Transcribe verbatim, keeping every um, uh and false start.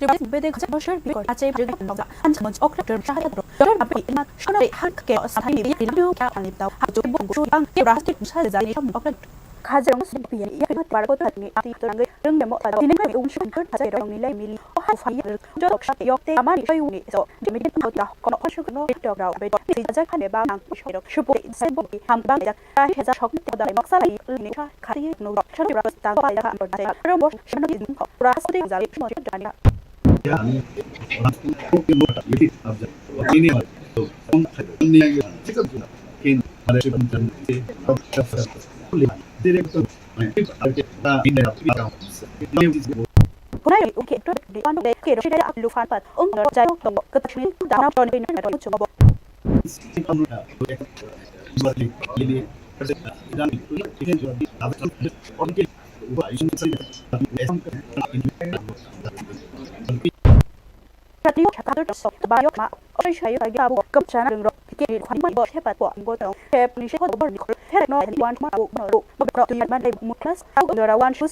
Bede khajak no share bikor achai bajak noksa. Ancha moj okra ter shahada ro. Ter api ima shona re hak ke sahai ni bia ri lio kya ani tau. Hak chuk bong shu ang ke ras ke sa jani shom okra. Khajak no sin bia ya ke mat bar ko tat ni ati to ngai rung de mo ta. Tini ngai ung shun ter khajak ro ni lai mili. O ha fa ya. Jo ok shak yok te amari shoi uni so. Jemi de ko ta kono ko shuk no tok rao be. Ni khajak khan de ba ang shoi ro. Shupu de sai bo ki ham ba jak. Hai heza shok te da noksa lai ni kha khari no shari ra ta pa ya am da ro bo shano di ko ra so de za ri mo jani. Pura ri uke to di ano de ke ro shida lu fan pat ung ro jai to ko ta shini da na to ni na to chu bo. Pratni sakha to so ba yok ma oi shayo ta ga bo kam chana rung ro ke ri khani ma bo she pat bo go to he ni she ko bo ni ko he no ni wan ma bo no ro bo ro tu man dai mu class au do ra wan shu